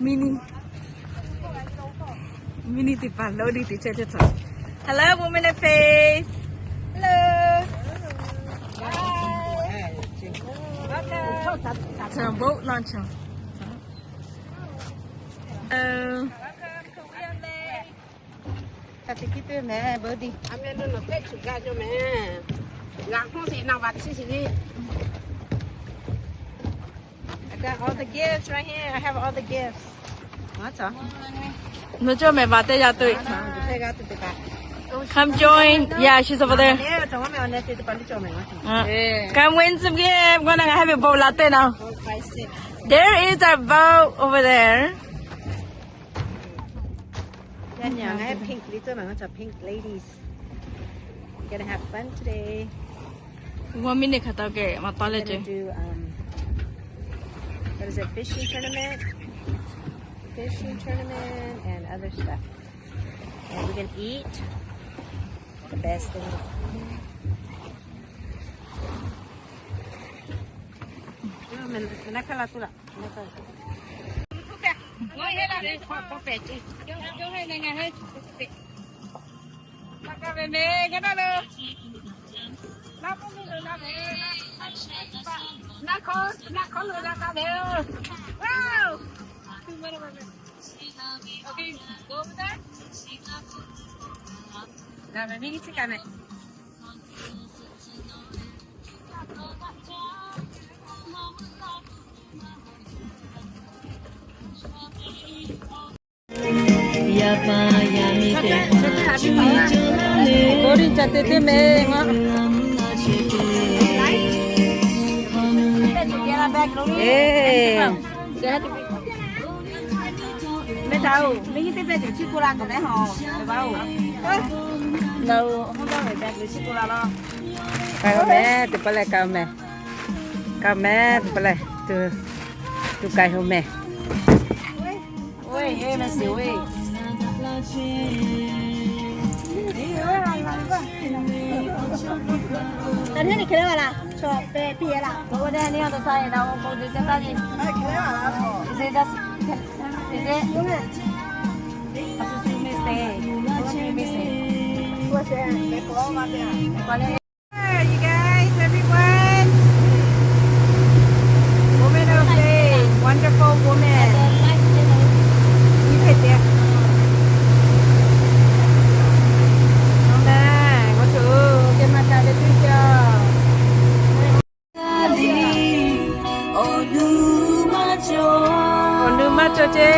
Mini, mini teˇ hpaˍ lonˉ teˇ chehˇ chehˇ htaꞈ. Hello, woman of faith. Hello. Hi. Welcome. Boat launch. Hello. Ka te kiˇ teˇ meh body. A meh lo nawˬ hpehꞈ tuˬ gaˇ jaw meh. Ngaˬ hk'oˆ si na va chi si le. I got all the gifts right here. I have all the gifts. Nawˬ cawˇ meh va teˇ g'aˇ tuˬ. Come join. Yeah, she's over there. Come win some gift. Ngaˬ na ngaˬ heh ve boat la teˇ na. There is a boat over there. Pink little, pink ladies. Gonna have fun today. One minute hk'aˬ taw kehˬ maˇ taw leh ce. Do, um, what is it? Fishing tournament. Fishing tournament and other stuff. And we're gonna eat the best thing. Mehˆ htaˇ-oˬ, mehˆ nyi teˇ pehˇ tuˬ chiˇ k'oˆ la k'awꞈ mehˉ hawˬ, ve baˆ-oˬ. Ngaˬ-oˬ hawˉ dawˇ ve pehˇ tuˬ chiˇ k'oˆ la laˇ. K'ai-o meh, teˇ pawˆ lehˬ k'ai-o meh. K'ai-o meh, teˇ pawˆ lehˬ, tuˬ, tuˬ k'ai-o meh. Oˇ ve, meh shiˍ oˇ ve. Ka hteˇ ni hk'e le laˇ, chaw pehˇ piˇ-e laˇ. Oˇ ve teˇ ni awˬ to sa-e na, oˇ bon te te taˇ ve. Is it just, is it? Miss Day. Miss Day. You guys, everyone. Woman of faith, wonderful woman. Iˉ hk'e te. Awˬ na, ngaˬ tuˬ ke maˇ ca ve tuˇ ca. Awˬ nu maˇ cawˬ ceˇ.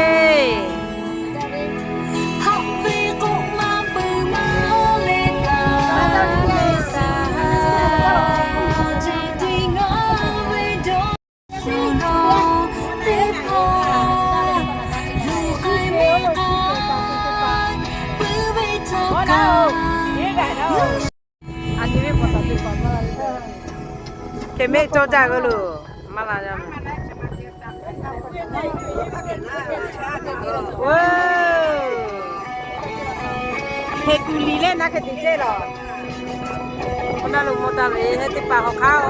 Hk'e mehˆ cawˇ jaˇ g'uˇ loˬ, maˇ la yaˇ. Hk'e kuˬ liˬ leh naˉ hk'e te ceˇ lawˬ. Awˬ na lo mawˬ taˍ ve heh teˇ hpaˍ hawˬ hk'aˇ,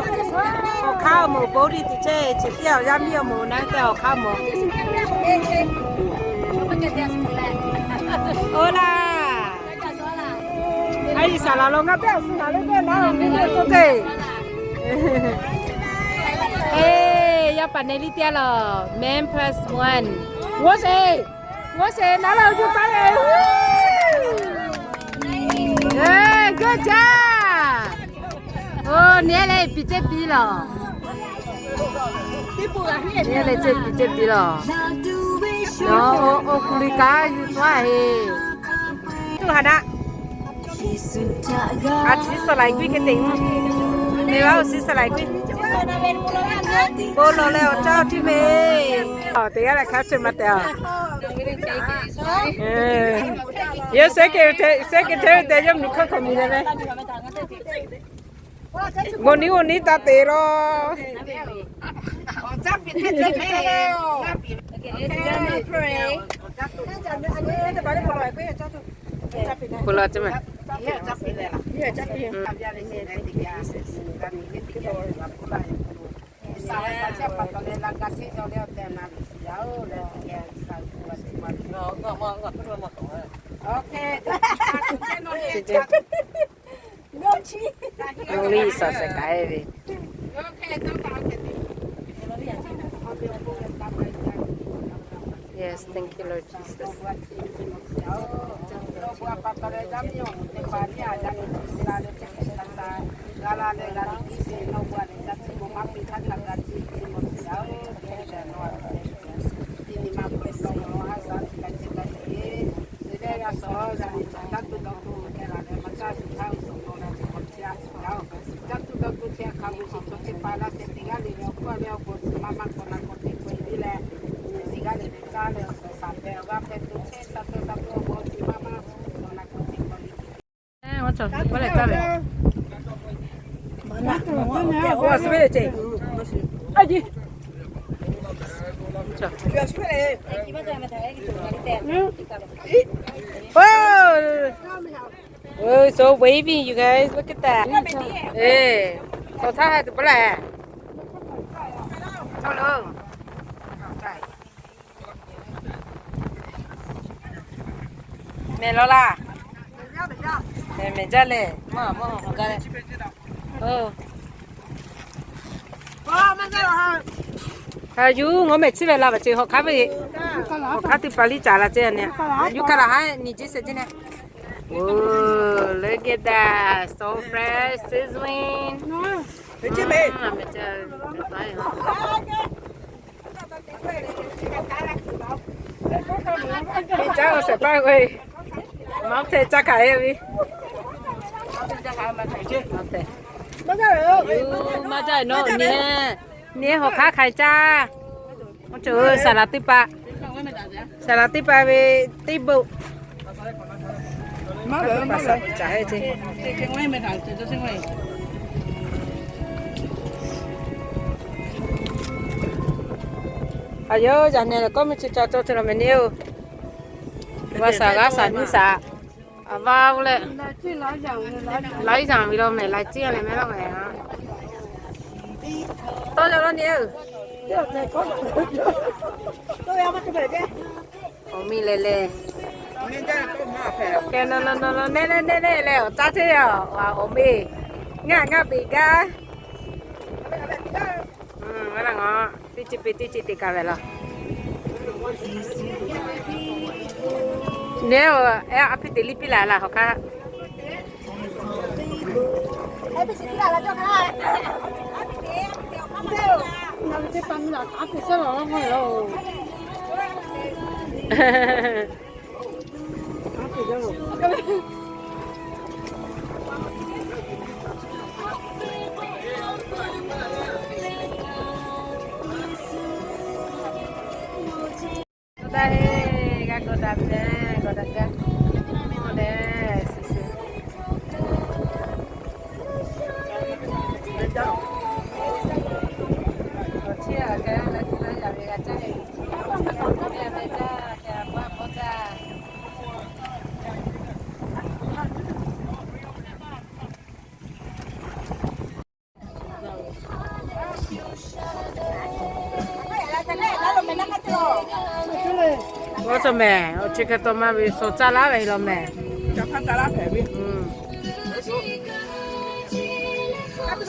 hawˬ hk'aˇ awˬ moˍ bon riˇ te ceˇ, chi tiˉ awˬ yaˇ miˇ awˬ moˍ naˉ tehꞈ hawˬ hk'aˇ mawˬ. Oˇ laˇ. A yi saˍ laˍ lo ngaˇ pehˇ awˬ suhˍ naˍ lo teˇ naˉ awˬ miˇ lo to teˇ. Eˇ, yaˇ paˍ ne liˇ teˇ lawˬ, man plus one. G'oˇ sheˍ, g'oˇ sheˍ naˉ lo juˇ taˍ ve. Eˇ, good job. Oˇ, neˇ leh piˍ ceˇ piˍ lawˬ. Neˇ leh ceˇ piˍ ceˇ piˍ lawˬ. Oˇ, oˇ kuˬ liˬ kaꞈ yuˬ tuˬ a heˍ. Tuˬ haˍ daꞈ. A ciˉ suh laiˬ kuiˉ hk'e te. Meh vaˇ awˬ ciˉ suh laiˬ kuiˉ. Bon lawˬ leh awˬ caˇ tiˉ meh. Awˬ, teˇ g'aˇ leh hk'a chehˇ maˇ tehꞈ a. Yawˇ secretary, secretary tehꞈ yawˇ miˬ hk'aˇ hk'awꞈ miˬ leh ve. G'awˬ niˉ g'awˬ niˉ taˇ te lawˬ. Bon lawˬ ceˇ meh. Only subscribe. Yes, thank you, Lord Jesus. Oh, oh, so waving, you guys. Look at that. Eh, so tha hai tu bala. Hello. Meh law laˇ. Meh, meh jaˇ leh, maˇ maˇ hawˬ gaˇ leh. Ha yuˬ, ngaˬ meh chi ve la ve ce hawˬ hk'aˇ ve, hawˬ hk'aˇ teˇ hpaˍ liˇ caˍ la ce ne. Yuˬ hk'aˇ la ha ni ce se ce ne. Oh, look at that. So fresh, sizzling. Maˇ te caˇ kaꞈ e ve. Maˇ te. Yuˬ maˇ jaˇ nawˬ, ni, ni hawˬ hk'aˇ hk'ai caˇ. Oˇ ceuˬ saˍ laˍ teˇ hpaˍ, saˍ laˍ teˇ hpaˍ ve teˇ bon. Aˬ yoˬ, yaꞈ nyi lehˬ kawˇ mvuhˇ chi ca cawˇ ce la meh neˇ oˬ. G'a shaˍ g'a shaˍ nuˇ shaˍ. Aˬ va oˇ leh, laiˉ yanˍ ve la meh, laiˉ ciˉ leh meh la meh. Tawˇ yaˇ la neˇ oˬ. Awˬ miˇ leh leh. Kehˬ nawˬ nawˬ nawˬ nawˬ neˇ neˇ neˇ neˇ leh awˬ caˇ ceˇ yaˇ, awˬ miˇ. Ngaˬ ngaˇ beˬ gaˇ. Teˇ chi pe teˇ chi te kaꞈ ve laˬ. Neˇ oˬ, a piˇ te liˇ piˇ la laˬ hawˬ hk'aˇ. Daꞈ heˆ, g'a kawꞈ daꞈ meh, kawꞈ daꞈ jaˇ. Mawˇ leh, shiˍ shiˍ. Awˬ chiˇ aꞈ kehˬ la chi la yaꞈ ve g'a caˇ ve. Meh meh caˇ, kehˬ a paw a paw caˇ. G'aw cawˬ mehˍ, awˬ chi hk'e taw maˇ ve shaw caˇ laˇ ve law mehˍ.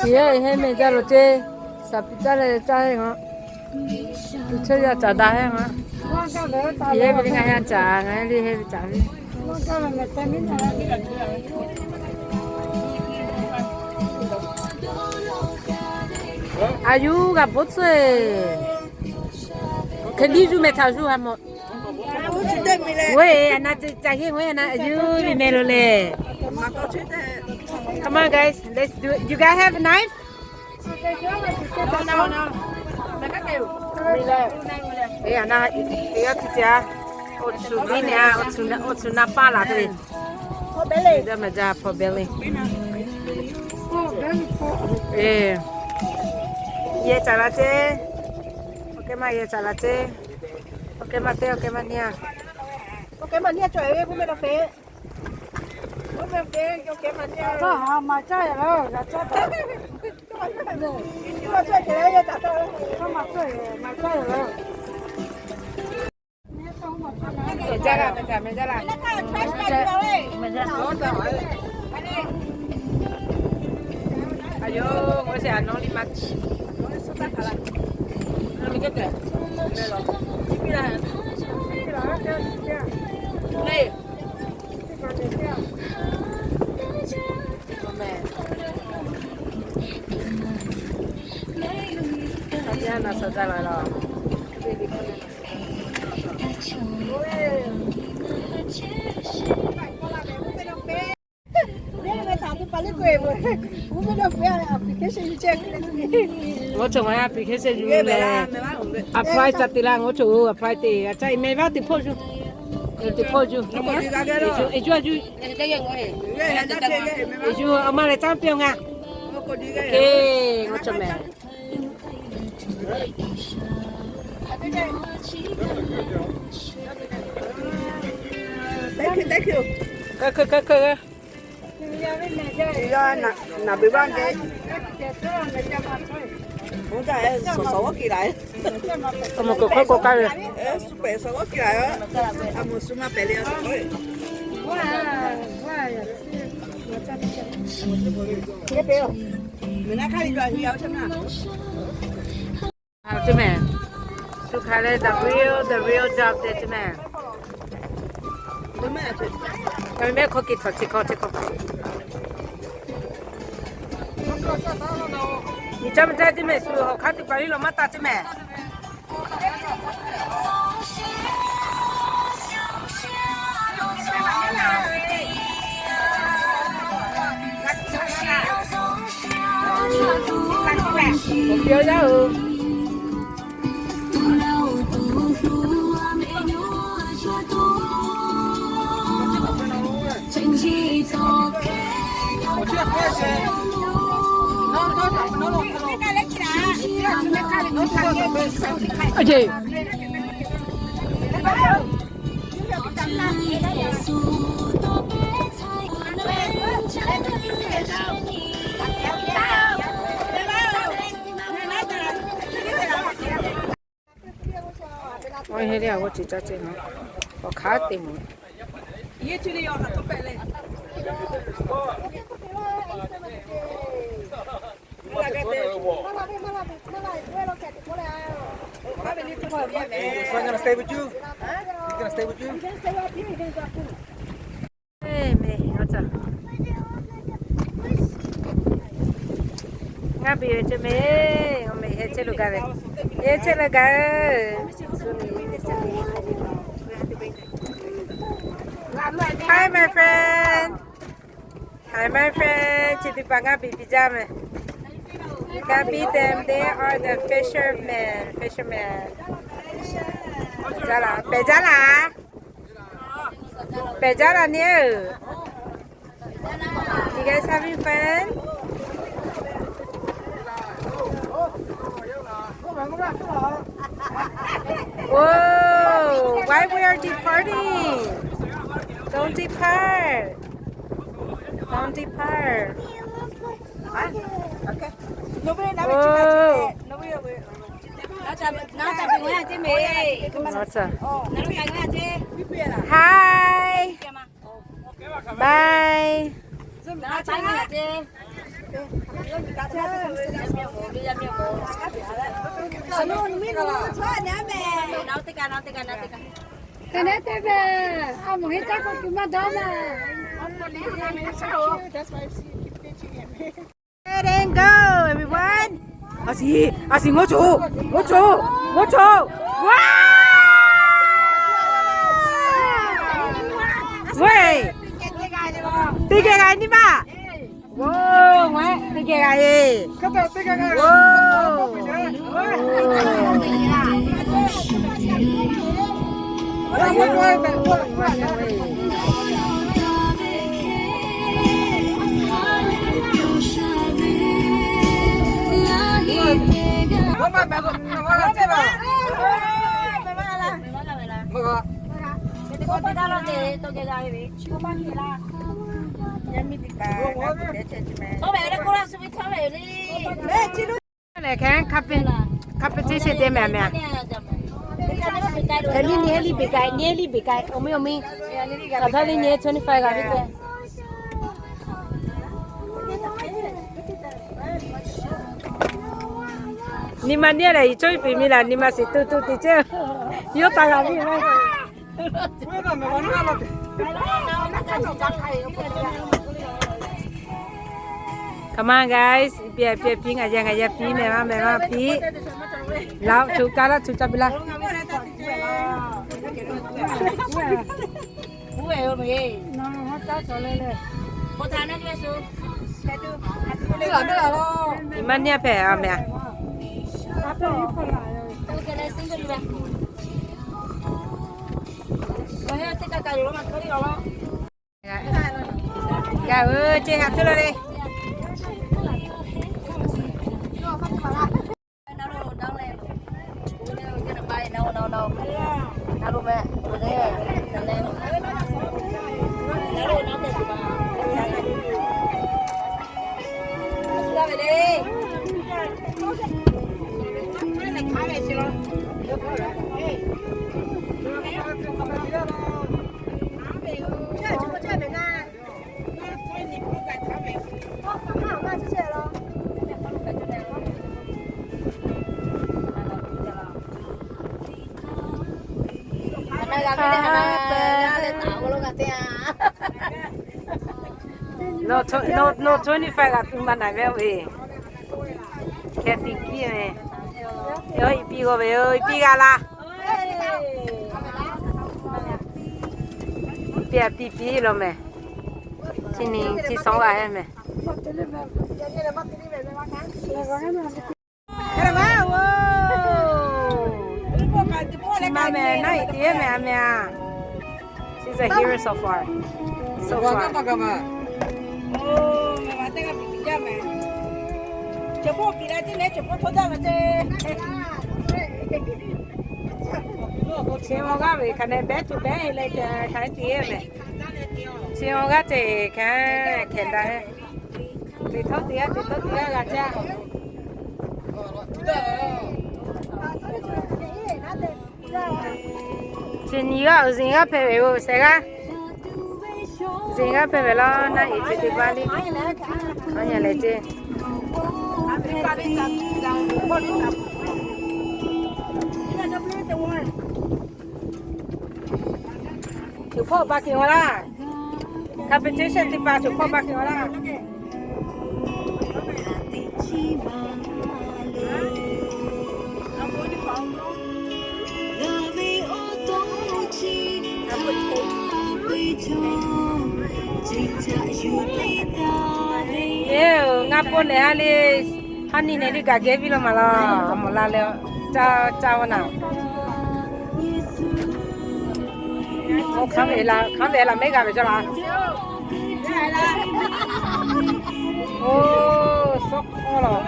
Chi heˆ heˆ meh jaˇ lo ceˇ, shaˍ piꞈ caˇ leh caˇ heˆ ngaˬ. Chi chehˇ yaˇ caˍ daꞈ heˆ ngaˬ. Chi heˆ ve le ngaˬ yaˇ caˍ, ngaˬ yaˇ le heˆ ve caˍ ve. Aˬ yuˬ g'a bvuhˆ tcuhˇ. Hk'e liˇ zuˇ meh htaꞈ zuˇ ha mawˬ. Oˇ e, a na ca heˆ, oˇ e a na yuˬ ve meh lo le. Come on, guys, let's do it. You guys have a knife? E, a na, te yaˇ teˇ ca, awˬ tcuhˍ biˇ ne a, awˬ tcuhˍ na paˇ laˬ te. Jaˇ meh jaˇ, pot belly. E, yehˬ caˍ la ceˇ. Awˬ kehˉ maˇ yehˬ caˍ la ceˇ. Awˬ kehˉ maˇ teˇ, awˬ kehˉ maˇ nyi a. Awˬ kehˉ maˇ nyi a cawˬ e ve k'oˆ meh la fe. K'oˆ meh la fe, awˬ kehˉ maˇ nyi a. Maˇ caˇ yaꞈ la, g'a caˇ taˍ. Meh jaˇ laˇ, meh jaˇ, meh jaˇ laˇ. Aˬ yoˬ, ngaˬ hui sheˍ a nawˉ liˇ ma. Ngaˬ hui chaw ngaˬ application yuˬ leh, apply ca te laˇ, ngaˬ hui chaw apply te, a ca i meh vaˇ te hpoˆ yuˬ, te hpoˆ yuˬ, yuˬ yuˬ, yuˬ a ma leh caˇ piˇ-oˬ ngaˬ. Ngaˬ chaw meh. Awˬ moˍ kuiˬ hkawˇ k'oˆ kaˇ ve, chi meh, shu hk'a leh the real, the real job te chi meh. Mehˆ hk'aw kiˬ tawˬ chi hk'aw chi hk'aw. Miˬ caˇ mvuh caˇ chi meh, shu hawˬ hk'aˉ teˇ hpaˍ liˇ lo maˇ taˇ chi meh. Awˬ hk'aˉ te mvuh. He's not gonna stay with you? He's gonna stay with you? Amen. Ngaˇ biˬ ve chi meh, ngaˬ meh heh chehˇ lo gaˬ ve. Heh chehˇ lo gaˬ. Hi, my friend. Hi, my friend. Chi teˇ hpaˍ ngaˇ biˬ biˬ jaˇ meh. Ngaˇ biˬ them, they are the fishermen, fishermen. Jaˇ laˇ, pehˬ jaˇ laˇ. Pehˬ jaˇ laˇ ni-oˬ. You guys having fun? Whoa, why we are departing? Don't depart. Don't depart. Whoa. Awesome. Hi. Bye. Let it go, everyone. A si, a si, ngaˇ chaw, ngaˇ chaw, ngaˇ chaw. Wow! Weh, teˇ geh g'a nyi ma. Wow, ngaˬ teˇ geh g'a e. Wow. Lehˬ hk'e competition te mehˍ mehˍ. Hk'e liˇ nyi heˉ liˇ beˬ k'ai, nyi heˉ liˇ beˬ k'ai, awˬ miˇ awˬ miˇ. Aˬ htaˇ liˇ nyi heˉ twenty five g'a ve te. Nyi ma nyi lehˬ, iˉ coˇ iˉ piˍ miˇ laˬ, nyi ma shiˍ tu tu te ceh. Yawˇ taˇ g'a ve. Come on, guys. Piˇ piˇ piˇ, ngaˬ yaˇ ngaˬ yaˇ piˇ, mehˍ maˇ mehˍ maˇ piˇ. Laˇ, co ka laˇ, co ca piˇ laˇ. Iˉ maˇ nyi a hpehꞈ a mehˍ a. Ka veuˬ, ce haꞈ tuˬ la le. No, tw- no, no twenty five g'a tuˬ maˇ na ve oˇ ve. Hk'e tiꞈ kiˇ ve. Yawˇ iˉ piˇ g'aw ve, iˉ piˇ g'a laˇ. Piˇ a piˇ piˇ lo mehˍ. Chi nyi chi sawˉ g'a heˆ mehˍ. Chi ma mehˍ, naˆ iˉ tiˉ mehˍ a mehˍ a. She's a hero so far. So far. Chi ma g'aˇ ve hk'aˬ nehˬ back to back leh hk'aˬ tiˉ mehˍ. Chi ma g'aˇ teꞈ hk'aˬ hkehˬ daꞈ. Teˇ htawˇ teˇ g'aˇ, teˇ htawˇ teˇ g'aˇ g'a caˇ. Chi nyi g'aˇ, awˬ zinˍ g'aˇ hpehꞈ ve, awˬ shehˍ g'aˇ, zinˍ g'aˇ hpehꞈ ve laˇ, naˆ iˉ chi teˇ baˆ le. Aˬ nyi lehˬ ce. Coˬ hpawˇ ba keꞈ wa laˇ. Competition teˇ hpaˍ coˬ hpawˇ ba keꞈ wa laˇ. Eˬ, ngaˇ pawˆ nehˬ ha le, ha nyi nehˬ le gaˬ geh viˉ lo maˬ laˬ, mawˬ la leh, caˇ caˇ ve naˍ. Oˇ hk'aˬ ve laˬ, hk'aˬ ve laˬ mehˉ g'a ve cawˇ laˬ. Oˇ, suhˉ hk'awˇ laˬ.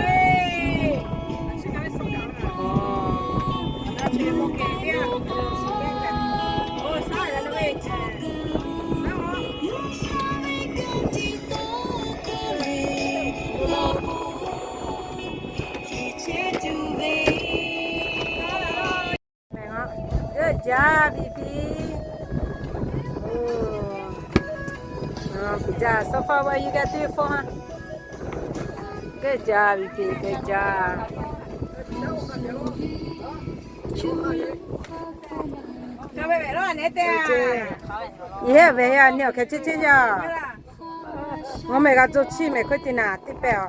Good job, baby. Oh. Oh, good job. So far, what you got there for, huh? Good job, baby. Good job. Iˉ heˆ ve a nyi awˬ hkeh ceˇ ceˇ yaˇ. Ngaˬ mehˬ g'a tcuh chiˇ mehˍ hkawehˇ te naˍ teˇ pehˇ a.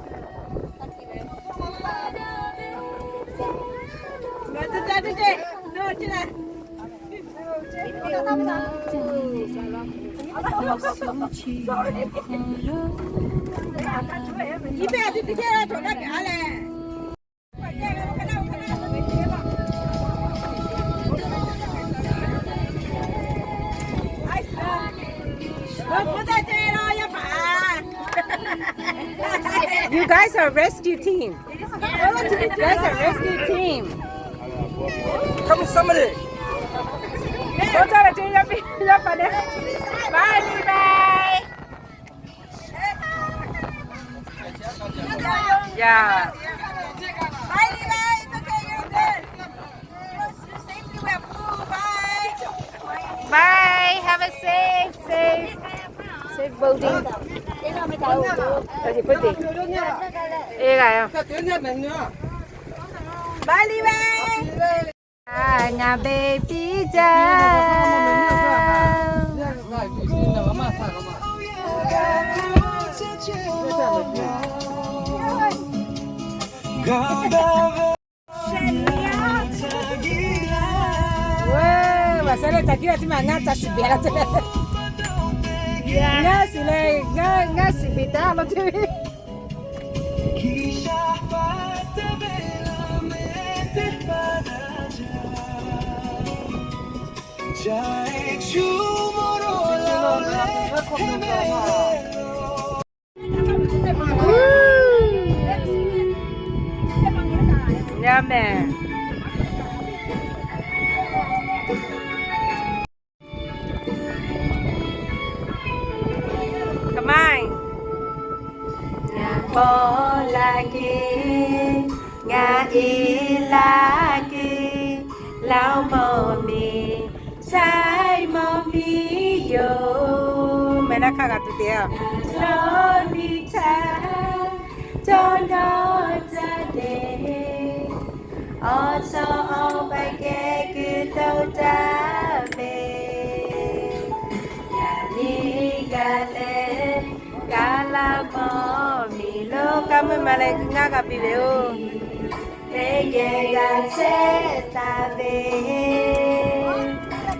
You guys are rescue team. You guys are rescue team. Come on, somebody. Bye, bye. Yeah. Bye, Levi. It's okay. You're good. Safely, we have food. Bye. Bye. Have a safe, safe, safe boating. Bye, Levi. A, ngaˬ baby jaˇ. Oˇ, maˍ sha leh ca kiˇ la tiˉ maˬ ngaˇ ca shiˍ beh la te. Ngaˇ shiˍ leh, ngaˇ shiˍ beh taˍ lo te ve. Yummy. Come on. Ngaˬ paw la ke, ngaˬ e la ke, Laˇ mawˬ miˬ, Chaiˇ mawˬ miˬ yoˬ. Meh naˇ hk'aˇ g'a tuˬ te a. Dawˇ nyi htaˇ, dawˇ nawˇ caˇ le. Awˬ chawˇ awˬ paiˇ kehˬ kuiˬ tawˆ taˍ ve, yaꞈ nyi gaˬ leh, kaˇ laˇ mawˬ miˬ lo kaˇ meuˇ ma leh ngaˇ g'a piˇ ve yoˬ. Teˇ geh g'a chehˇ taˍ ve,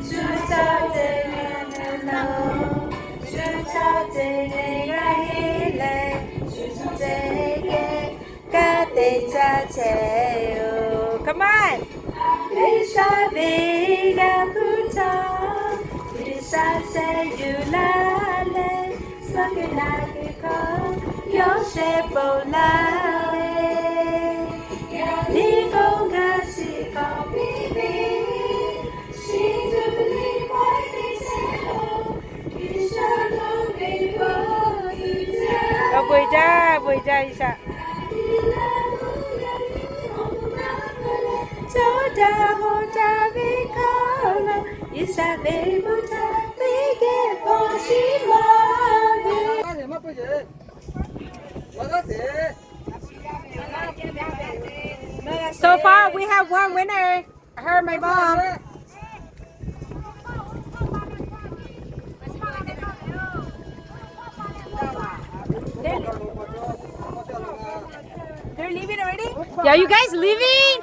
shu chaw teˇ geh lo, shu chaw teˇ geh g'a heˆ leh, shu teˇ geh kaˇ te caˇ chehˇ-oˬ. Come on. G'uiˬsha ve g'a hpuˇ htawˇ, G'uiˬsha sheh yuˬ laˇ leh, suh kuiˬ naˬ kuiˬ hkawˇ yawˇ sheh ponˬ laˇ ve, yaꞈ nyi bon g'a shiˍ k'awꞈ piˇ ve, shiˍ tuˬ ve pawehˇ teˇ chehˇ-oˬ. G'uiˬsha ve bon uiˍ jaˇ, bon uiˍ jaˇ G'uiˬsha. Cawˇ daꞈ hawˬ daꞈ ve hkawˇ lo, G'uiˬsha ve bon htaꞈ teˇ geh paw shiˍ maˍ ve. So far, we have one winner. Her, my mom. They're leaving already? Yeah, you guys leaving?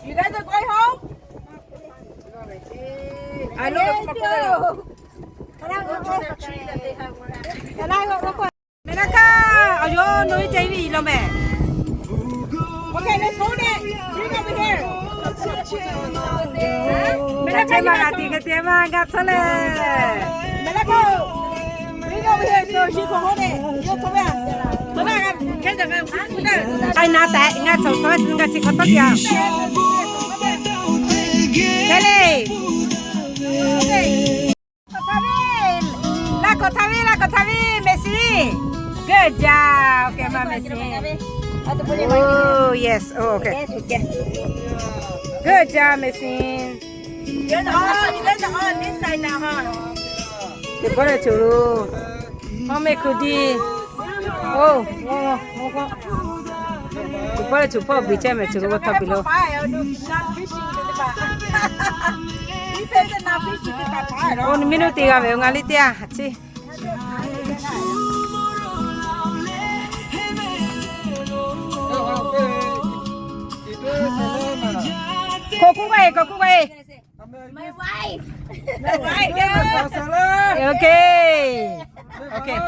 You guys are going home? I know. Meh laˇ hk'aˇ, awˬ yawˇ nawˬ ve ceh ve iˉ lawˬ meh. Okay, let's hold it. Bring over here. Meh laˇ hk'aˇ, maˇ g'a tiꞈ hk'e te maˇ g'a tcuhˉ leh. Meh laˇ hk'aˇ, bring over here so she can hold it. K'ai na tehꞈ ngaˇ cawˬ tawˉ g'a chi hk'awꞈ tawˉ tiꞈ a. Hk'e le. Laˇ k'awꞈ htaˇ ve, laˇ k'awꞈ htaˇ ve, Mehˍ shiˍ. Good job. Okay, ma Mehˍ shiˍ. Oh yes. Oh, okay. Good job, Mehˍ shiˍ. Teˇ pawˆ leh tuˬ lo. Hawˉ mehˆ hkuˇ diˇ. Oˇ, teˇ pawˆ leh tuˬ hpawˇ biˬ chehˇ mehˍ tuˬ lo g'a htaˇ biˬ lo. Oˇ, miˇ nuˆ te g'a ve ngaˬ liˇ teˇ a ciˉ. K'awꞈ kuˇ g'a e, k'awꞈ kuˇ g'a e. My wife. My wife. Okay. Okay.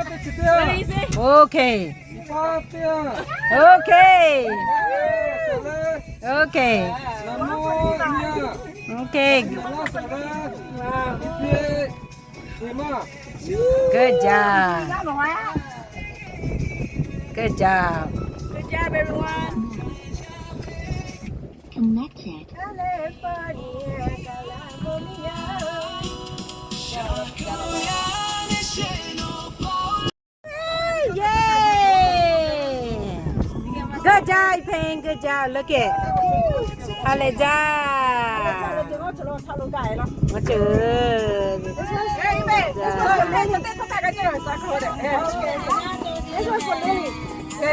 Okay. Okay. Okay. Okay. Good job. Good job. Good job, everyone. Connected. Yay! Jaˇ leuˉ kehˬ. Ha lehˬ jaˇ. Ngaˬ ceuˬ.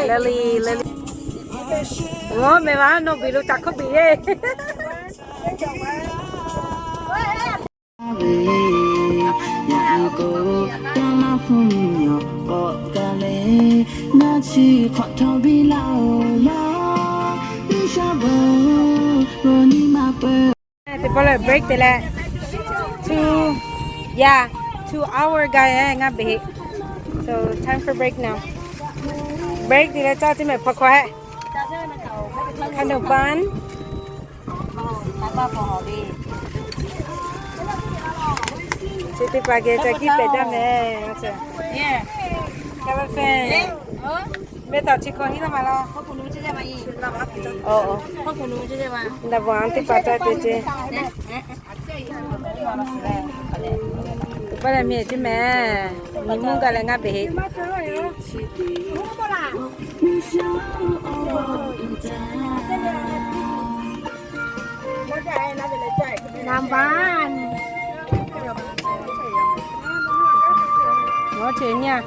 Lily, Lily. Ngaˬ mehˬ ma nawˬ biˬ lo ca hkawˇ biˬ yeˇ. Teˇ pawˆ lehˬ break te leh, two, yeah, two hour gaˇ e ngaˇ beˬ heˆ. So time for break now. Break te leh caˇ teˇ mehˍ hpaw hk'aw hehˆ. Kind of bun. Chi teˇ hpaˍ geh ca kiˇ pehˍ jaˇ mehˍ. Mehˆ taˍ chi hk'aw hiˉ laˇ ma laˇ. Daꞈ vaˬ teˇ hpaˍ ca te ce. Teˇ pawˆ lehˬ miˬ teˇ mehˍ, miˬ mvuhˇ gaˇ leh ngaˇ beˬ heˆ. Ngaˬ ceuˬ nyi a.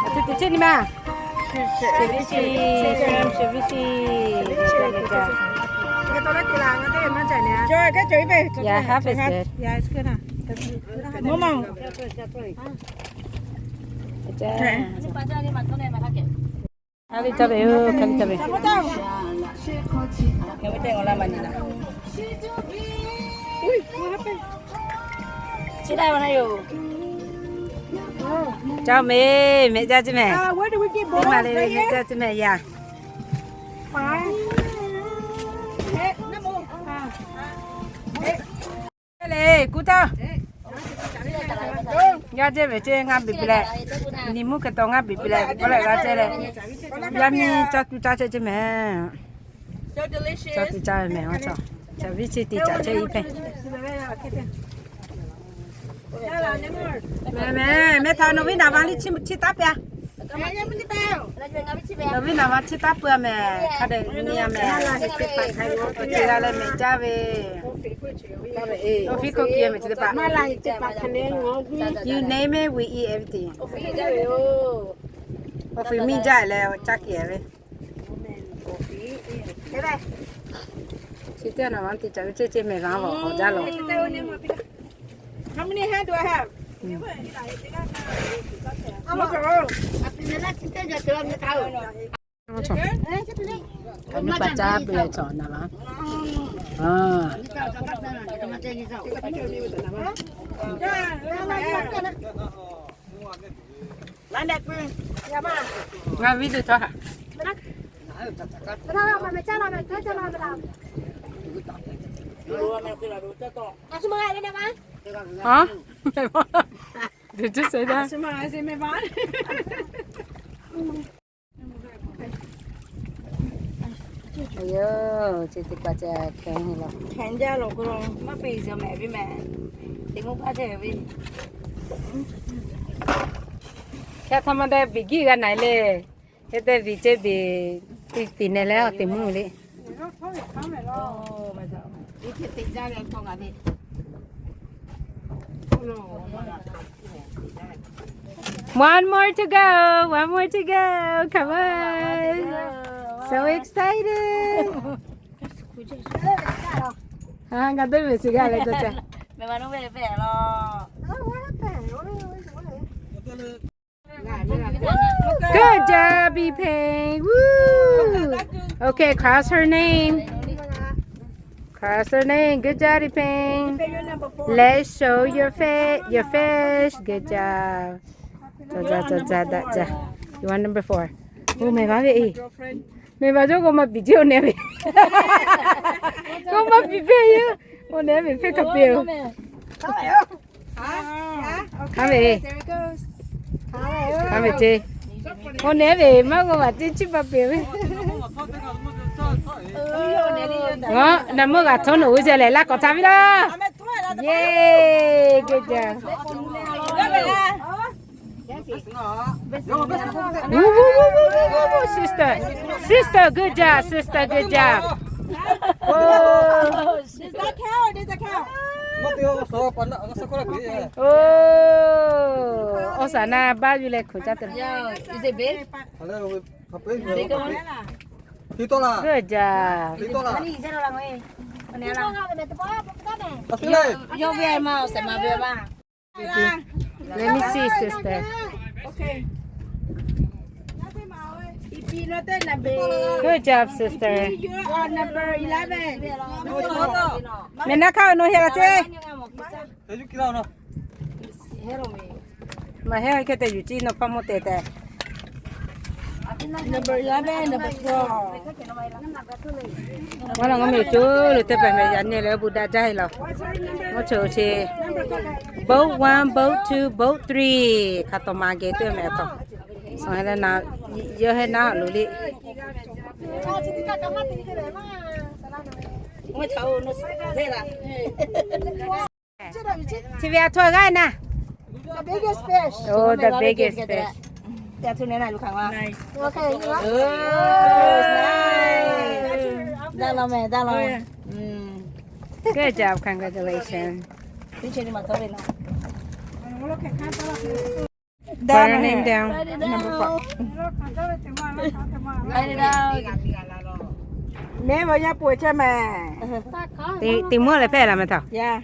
A te te ce ni ma. Sheˍ viˉ sheˍ, sheˍ viˉ sheˍ. Yeah, half is good. Hk'aˬ liˇ caˇ ve, hk'aˬ liˇ caˇ ve. Caˇ mehˍ, mehˆ jaˇ ce mehˍ. Teˇ ma le le mehˆ jaˇ ce mehˍ ya. Le kuˇ taˇ. Yaˇ jehˇ ve ce ngaˇ beˬ beˬ leh, miˬ mvuhˇ hk'e taw ngaˇ beˬ beˬ leh, teˇ pawˆ lehˬ g'a ce leh, yaˇ miˇ caˇ tuˬ caˇ ce ce mehˍ. Caˇ tuˬ caˇ ve mehˍ, a caˇ. Ca viˉ chi te caꞈ chehˇ iˉ hpehˇ. Mehˍ mehˍ, mehˍ htaꞈ nawˬ viˉ naˍ va liˇ chi taˉ peuˬ a. Nawˬ viˉ naˍ va chi taˉ peuˬ a mehˍ, hk'a dehꞈ nyi a mehˍ. Awˬ ceuˬ g'a leh mehˍ jaˇ ve. Awˬ fiˉ k'oˆ ki mehˍ chi teˇ hpaˍ. You name it, we eat everything. Awˬ fiˉ miˇ jaˇ leh caˇ kehˬ ve. Chi teˇ naˍ va te caꞈ ve ce ce mehˍ va awˬ jaˇ lawˬ. Kaꞈ nyi pa caˇ peuˬ leh cawˬ naˍ va. Ngaˇ viˉ teˇ htawˇ ha. Huh? Did you say that? Ayo, chi teˇ hpaˍ ca hkeh la. Hkeh jaˇ lawˬ k'o, maˇ peˬ zuhˬ mehˍ ve mehˍ. Teˇ mvuhˇ hpaˇ chehˇ ve. Hkeh htaˇ maˇ daꞈ biˬ giˇ g'a na le. Hk'e te biˬ ce biˬ, tiˉ tiˉ neh leh awˬ teˇ mvuhˇ le. One more to go, one more to go. Come on. So excited. Ha, ngaˬ teˇ mehˍ chi g'a leh ca ca. Good job, Yipeng. Woo! Okay, cross her name. Cross her name. Good job, Yipeng. Let's show your fa-, your fish. Good job. Ca ca ca ca da ca. You want number four? Oh, mehˍ va ve e. Mehˍ va cawˇ k'o maˇ biˬ ce, oˇ nehˬ ve. K'o maˇ biˬ peˇ yoˬ. Oˇ nehˬ ve hpehˇ hk'a peˇ yoˬ. Hk'aˬ ve, hk'aˬ ve ce. Oˇ nehˬ ve maˇ g'a va ce, chi pa peˬ ve. Naˍ meuˇ g'a htawˇ nawˬ g'uˇ ce lehˬ, laˇ k'awꞈ htaꞈ viˉ laˇ. Yay, good job. Woo, woo, woo, woo, woo, woo, sister. Sister, good job. Sister, good job. Whoa. Does that count or does that count? Oh, awˬ saˍ na baˆ yuˬ leh hk'oꞈ caˇ te. Yo, is it big? Bigger one? Good job. Yo, yo, ve ma, awˬ saˍ ma ve ma. Let me see, sister. Okay. Good job, sister. You are number eleven. Meh naˆ hkaˇ awˬ naw heh la ce. Maˬ heh hk'e te yuˬ ciˇ nawˬ hpaˇ mawˇ te tehꞈ. Number eleven, number twelve. Maˇ la ngaˬ meh co lo teˇ pehˍ meh yaꞈ nyi leh bon daꞈ jaˇ e laˬ. Maˇ cheuˬ ce. Boat one, boat two, boat three hk'a taw ma geh teˇ meh taw. Suhˍ heh leh na, yawˇ heh naˉ lo le. Chi ve a htoꞈ g'aˇ na. The biggest fish. Oh, the biggest fish. Te a htoꞈ ne na lu hk'aˬ ma. Nice. Okay, you know? Oh, nice. Daˇ law meh, daˇ law. Good job, congratulations. Put your name down. Number four. Meh va yaˇ pui chehˇ meh. Teˇ mvuhˇ leh hpehˇ la meh htaꞈ. Yeah.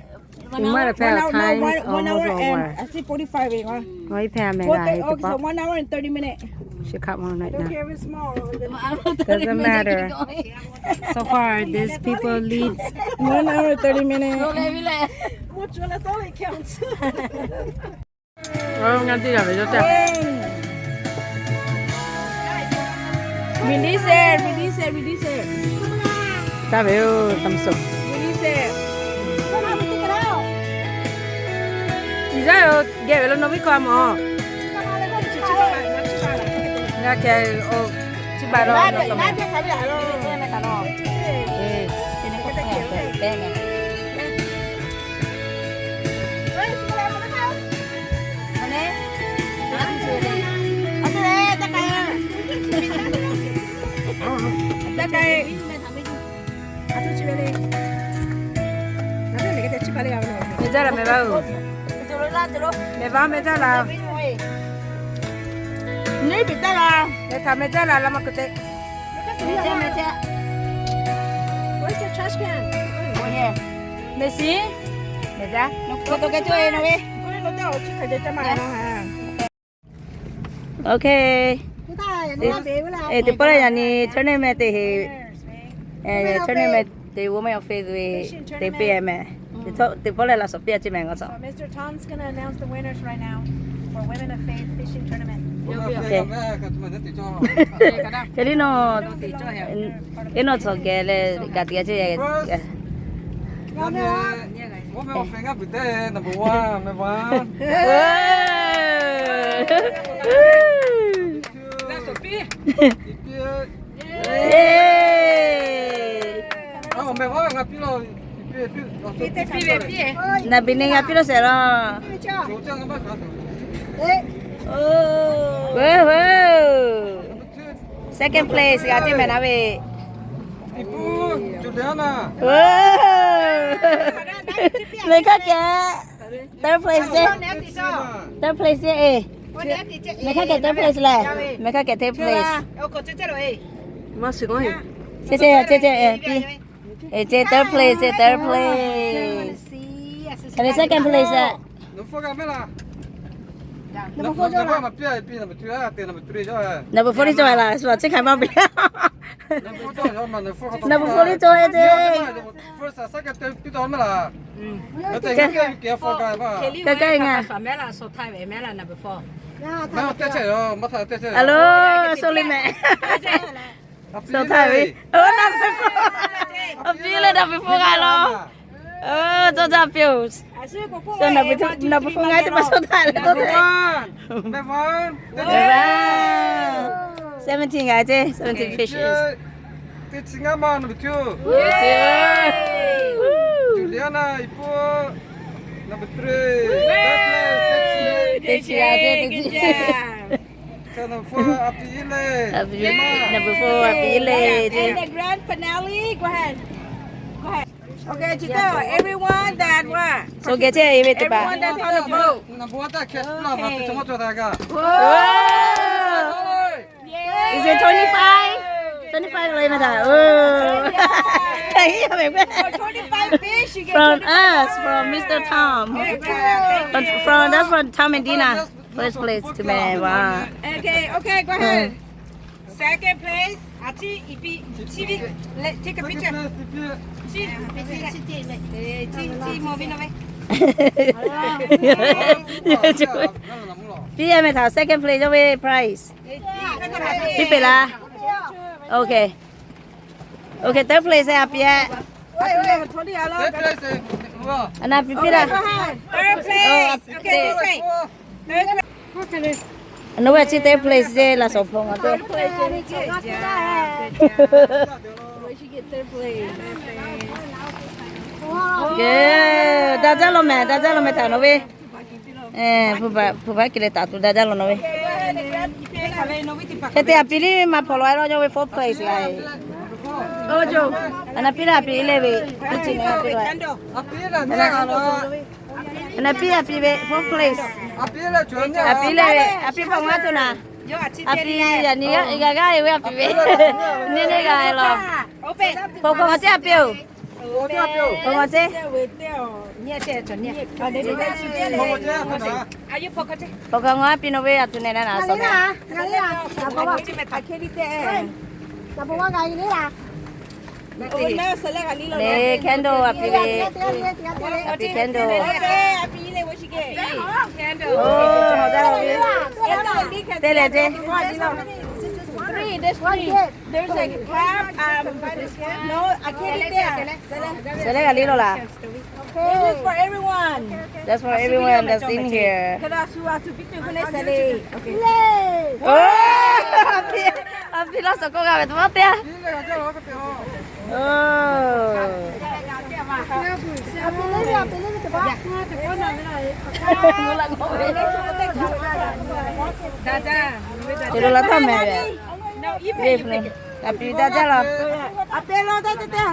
Teˇ mvuhˇ leh hpehˇ la, time's almost over. One hour and, I think, forty-five ve. Maˇ iˉ hpehˇ meh la, heˆ teˇ pawˆ. One hour and thirty minutes. She cut one right now. Doesn't matter. So far, these people lead. One hour, thirty minutes. Ngaˬ teˇ g'aˇ ve yawˇ teˇ. Release it, release it, release it. Taˇ ve oˬ, taˇ mvuhˇ suhˍ. Release it. Iˉ zaˇ oˬ, geh ve lo nawˬ viˉ hkawˇ a mawˬ. Ngaˬ kehˬ oˬ, chi baˬ lo. Meh jaˇ la meh vaˇ oˬ. Meh vaˇ meh jaˇ la. Nyiˇ biˬ taˇ la. Meh htaꞈ meh jaˇ la, la maˇ k'oˆ te. Where's the trash can? Meh shiˍ. Meh jaˇ. Okay. Teˇ pawˆ leh yaꞈ nyi tournament te he, tournament te Women of Faith ve te piˇ e meh. Teˇ pawˆ leh laꞈ shawˍ piˇ a ciˇ meh ngaˬ tawˬ. Hk'e liˇ nawˬ, iˉ nawˬ tcuh geh leh gaˬ tiꞈ a ciˇ. Naˍ biˬ neˇ g'a piˇ lo shehˍ law. Second place g'a ceˇ meh naˉ ve. Meh hk'aˇ kehˬ third place ceˇ. Third place ceˇ e. Meh hk'aˇ kehˬ third place leh. Meh hk'aˇ kehˬ third place. Ceˇ ceˇ ceˇ ceˇ e piˇ. Ceˇ third place, ceˇ third place. Hk'aˬ lehˬ second place. Number four liˇ cawˬ la, suhˍ ceˇ hk'aˬ maˇ piˇ. Number four liˇ cawˬ e ceˇ. Alo, so liˇ meh. Number four. A piˇ leh number four g'a law. Tawˇ jaˇ piˇ oˬ. So number four g'a teˇ hpaˍ so htaˇ leh. Seventeen g'a ceˇ, seventeen fishes. Teˇ chi ngaˇ ma number two. Juliana Ipu, number three. Teˇ chi g'a ceˇ, teˇ chi. Number four, a pi le. Number four, a pi le. And the grand finale, go ahead. Go ahead. Okay, Chito, everyone that what? So get it, everyone that's on the boat. Number one, that catch, okay. Whoa. Is it twenty-five? Twenty-five le meh htaꞈ. Oh. Twenty-five fish you get. From us, from Mister Tom. From, from, that's from Tom and Dina. First place to me. Wow. Okay, okay, go ahead. Second place, a chi, i pi, chi vi, let, take a picture. Chi, chi, chi, chi, mo vi no ve. Piˇ meh htaꞈ second place yawˇ ve prize. Piˇ peuˬ laˇ. Okay. Okay, third place a pi-e. A na pi piˇ laˇ. Third place. Okay, this way. Nawˬ ve chi third place ce laˬ shawˍ hpaw ngaˬ te. Daꞈ jaˇ law meh, daꞈ jaˇ law meh htaꞈ nawˬ ve. Hpu baˬ hpu baˬ kiˬ leh taˍ tuˬ daꞈ jaˇ law nawˬ ve. Hk'e te a pi liˇ maˇ hpaw law-e law yawˇ ve fourth place g'a-e. A na piˇ laˇ a pi leh ve, piˇ chi na piˇ law. A na piˇ a pi ve fourth place. A pi leh ve a pi hpaw ngaˬ tuˬ naˍ. A pi yaꞈ nyi g'a g'a-e ve a pi ve. Neˇ neˇ g'a-e law. Hpaw hk'aw ngaˬ ceˇ a pi-oˬ. Hpaw hk'aw ceˇ. Hpaw hk'aw ngaˬ a pi nawˬ ve a tuˬ nehˬ na naˍ shawˍ meh. Candle a pi ve. A pi candle. Te leh ce. There's a cup, um, no, a pi te. Shehˍ leh g'a liˇ law laˬ. This is for everyone. That's for everyone that's in here. Ka da su a tu pi tu ko le shehˍ leh. Okay. A pi laˇ shawˍ k'oˆ g'a ve tu maˇ te. Te lo la taˇ meh ve. A pi daꞈ jaˇ law. A pi laˇ taˇ te te.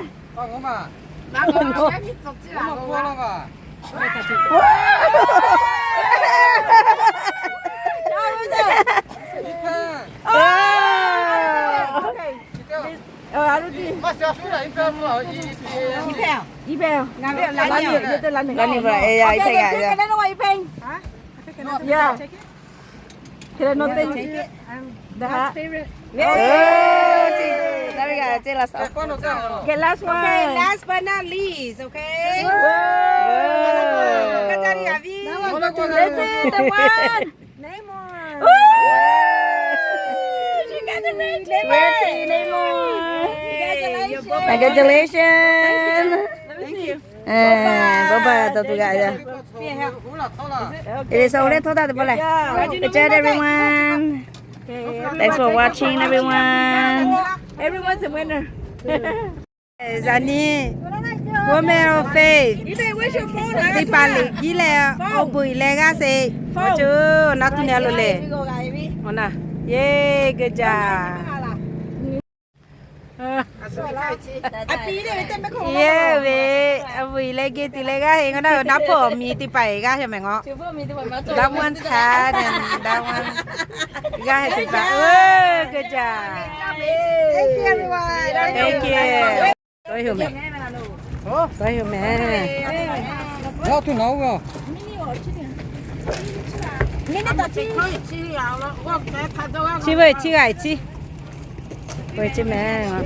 Okay, last one. Okay, last but not least, okay? This is the one. Neymar. Woo! She got the ring, Neymar. Congratulations. Congratulations. Thank you. Bye bye, tawˇ tuˬ g'aꞈ yaˇ. It is only tawˇ taˇ teˇ pawˆ lehˬ. Good job, everyone. Thanks for watching, everyone. Everyone's a winner. Zaꞈ nyi, Women of Faith teˇ hpaˍ liꞈ kiˉ leh awˬ bon uiˍ leh g'aˇ sheˍ. Awˬ ceuˬ naˉ tuˬ nyi a loˬ lehˬ. Awˬ na, yeˬ geh jaˇ. Yehˇ ve, awˬ bon uiˍ leh geh tiꞈ leh g'aˇ heˆ. Ngaˬ naˉ naˉ hpawˇ miˬ teˇ hpaˍ g'aˇ heˆ mehˍ ngaw. That one had and that one g'aˇ heˆ teˇ hpaˍ. Geh jaˇ. Thank you. Tawˇ hui mehˍ. Tawˇ hui mehˍ. Chi ve chi g'aˇ chi. Ve chi mehˍ.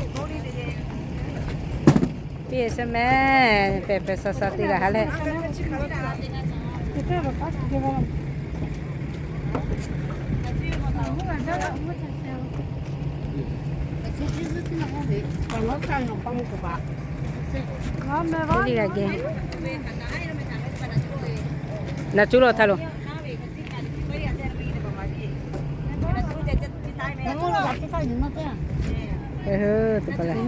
Piˇ e sheˍ mehˍ, pehˬ pehˬ sha sha te g'a ha leh. Teˇ g'aˇ geh. Naˬ cuˉ lawˬ htaˇ lo. Hui, teˇ hpaˍ lehˬ.